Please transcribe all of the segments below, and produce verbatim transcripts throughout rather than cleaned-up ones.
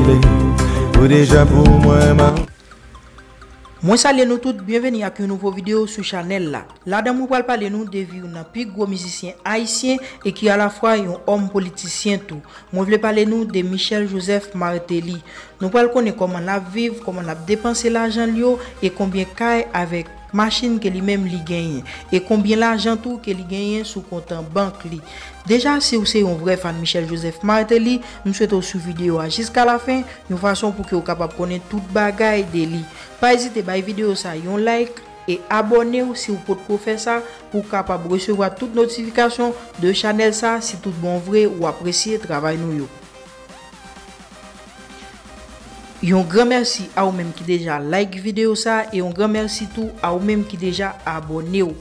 Ou deja pou mwen, ma. Mwen salye nou tout, byenveni ak yon nouvo videyo sou chanèl la. Ladan mwen pral pale nou de vi youn nan pi gwo mizisyen ayisyen e ki alafwa yon òm politisyen tou. Mwen vle pale nou de Michel Joseph Martelly. Nou pral konnen kòman l ap viv, kòman l ap depanse lajan l yo e konbyen kay avèk machin ke li menm li genyen e konbyen lajan tou ke li genyen sou kont an bank li. Deja, si w se yon vrè fan Michel Joseph Martelly, m swete w swiv videyo a jiska lafen yon fason pou ke w kapab konnen tout bagay de li. Pa ezite bay videyo sa yon like e abòne w si w potko fè sa pou w kapab resevwa tout notifikasyon de chanèl sa si tout bon vre ou apresye travay nou yo. Yon gran mèsi a ou menm ki deja like videyo sa e yon gran mèsi tou a ou menm ki deja abòne w.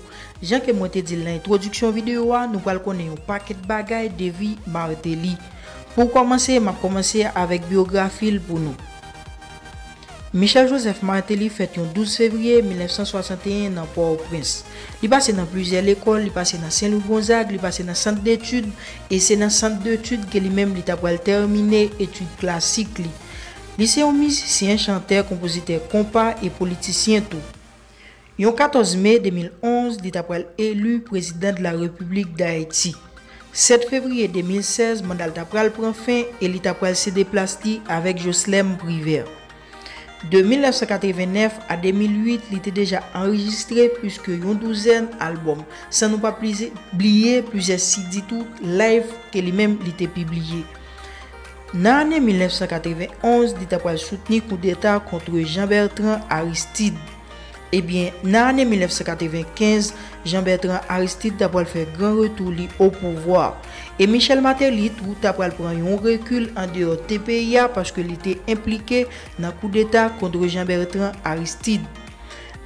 Jan ke mwen te di l nan entwodiksyon videyo a, nou pral konnen yon pakèt bagay de vi Martelly. Pou kòmanse, m ap kòmanse avèk biyografi l pou nou. Michel Joseph Martelly fèt yon douz fevriye mil nèf san swasanteyen nan Pòtoprens. Li pase nan plizyè lekòl, li pase nan Sen Lwi Gonzag, li pase nan Sant Detid, e se nan Sant Detid ke li menm li ta pral tèmine etid klasik li. Li se yon mizisyen, chantè, konpozitè konpa e politisyen tou. Yon katòz me de mil onz, li ta pral eli prezidan de la Repiblik d Ayiti. Sèt fevriye de mil sèz, manda l ta pral pran fen e li ta pral sede plas li avèk Joslèm Privè. De mil nèf san katreven nèf a de mil uit, li te deja anrejistre plis ke yon douzèn albòm, san nou pa plize-, bliye plizyè C D tou, live ke li menm li te pibliye. Nan ane mil nèf san katreven onz, li ta pral soutni koudeta kont Jean Bertrand Aristide. Ebyen, nan ane mil nèf san katreven kenz, Jean Bertrand Aristide ta pral fè gran retou li o pouvwa. E Michel Martelly tou ta pral pran yon rekil andeyò de peyi a paske li te enplike nan koudeta kont Jean Bertrand Aristide.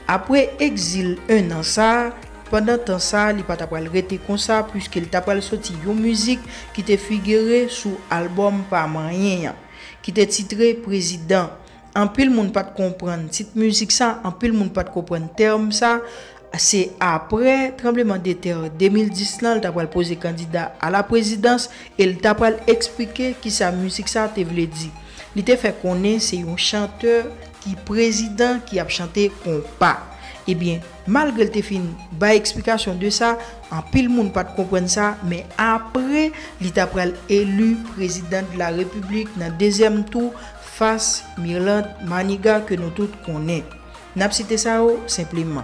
Apre egzil en an sa, pandan tan sa, li pa ta pral rete konsa, piske li ta pral soti yon mizik ki te figire sou albòm pa manyen an, ki te titre Prezidan. Anpil moun pa t konprann tit mizik sa, anpil moun pa t konprann tèm sa. Se apre tranbleman de tè de mil dis lan, l ta pral poze kandida a la prezidans e l ta pral eksplike kisa mizik sa te vle di. Li te fè konnen se yon chantè ki prezidan ki ap chante konpa. Ebyen, malgre l te fin bay eksplikasyon de sa, anpil moun pa t konprann sa, men apre, li ta pral eli prezidan de la repiblik nan dezyèm tou fas Mirlande Manigat ke nou tout konnen. N ap site sa yo senpleman.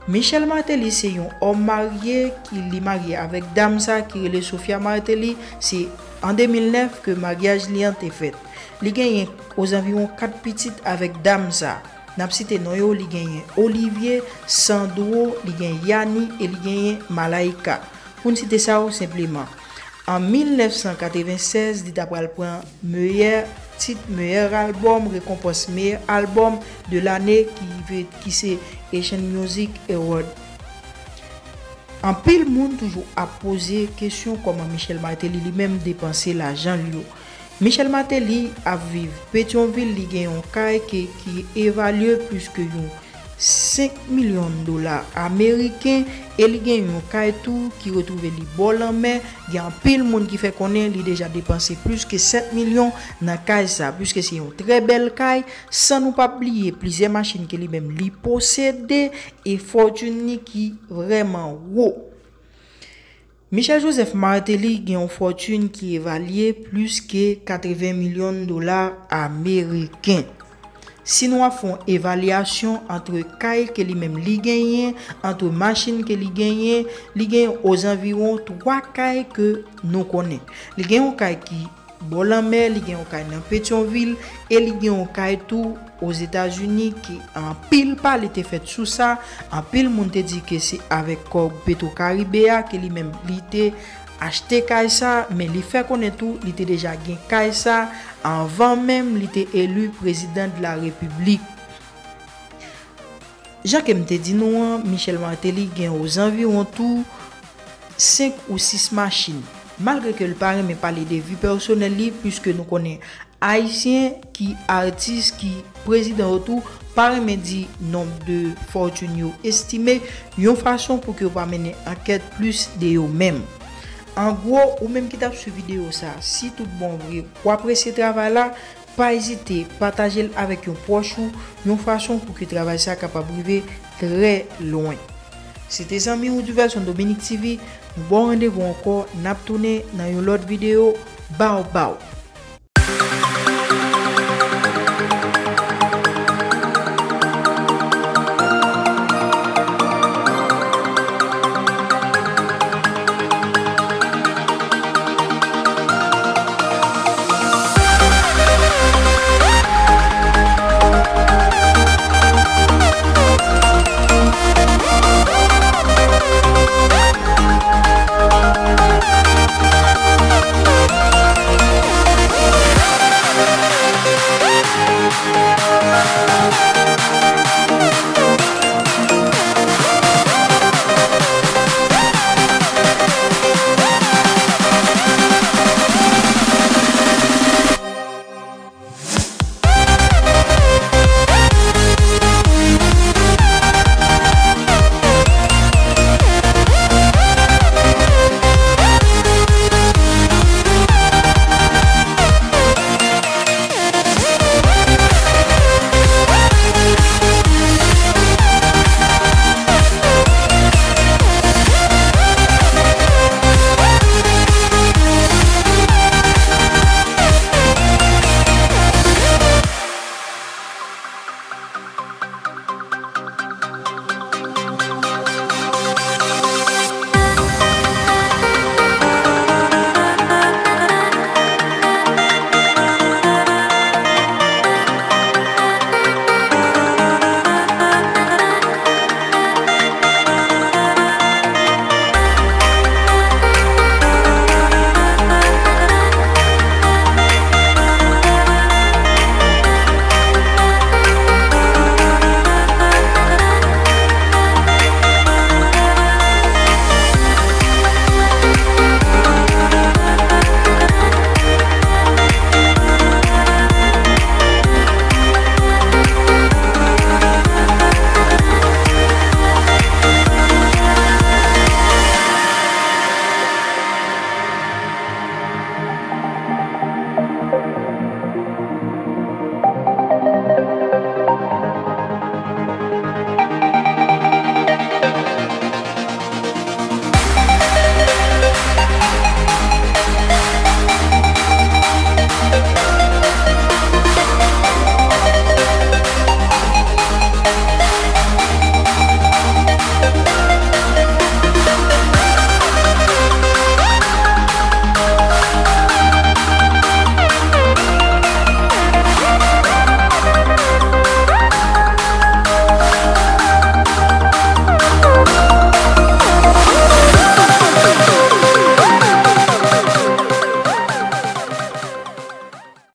Michel Martelly se yon òm marye ki li marye avèk dam sa ki rele Sophia Martelly, se an de mil nèf ke maryaj li an te fèt. Li genyen ozanviwon kat pitit avèk dam sa. N ap site non yo, li genyen Olivier, Sandro, li gen Yani e li genyen Malaika. Pou n site sa yo senpleman. An mil nèf san katreven sèz, li ta pral pran meyè tit, meyè albòm, rekonpans meyè albòm de lane ki, ki se Asian Music Award. Anpil moun toujou ap poze kesyon kòman Michel Martelly li menm depanse lajan l yo. Michel Martelly ap viv Petyonvil, li gen yon kay ke, ki evalye plis ke yon senk milyon dola ameriken e li gen yon kay tou ki retwouve li bò lanmè. Gen anpil moun ki fè konnen li deja depanse plis ke sèt milyon nan kay sa, piske se yon trè bèl kay, san nou pa bliye plizyè machin ke li menm li posede e fòtin li ki vrèman wo. Michel Joseph Martelly gen yon fòtin ki evalye plis ke katreven milyon dola ameriken. Si nou ap fè yon evalyasyon antre kay ke li menm li genyen, antre machin ke li genyen, li genyen ozanviwon twa kay ke nou konnen. Li gen yon kay ki bò lanmè, li gen yon kay nan Petyonvil e li gen yon kay tou Ozetazini ki anpil pale te fèt sou sa. Anpil moun te di ke se avèk kòb Petro Caribe a ke li menm li te achte kay sa, men li fè konnen tou li te deja gen kay sa anvan menm li te eli prezidan de la repiblik. Jan ke m te di nou an, Michel Martelly gen ozanviwon tou senk ou sis machin. Malgre ke l pa renmen pale de vi pèsonèl li, piske nou konnen Ayisyen ki atis, ki prezidan yo tou, pa renmen di nonb de fòtin yo estime, yon fason pou ke yo pa mennen ankèt plis de yo menm. An gwo, ou menm ki t ap swiv videyo sa, si tout bon vre, w apresye travay la, Pa ezite pataje l avèk yon pwòch ou, yon fason pou ke travay sa kapab rive trè lwen. Se te zanmi w Diversyon Dominique T V, nou ba w randevou ankò, n ap tounen nan yon lòt videyo. Baw baw.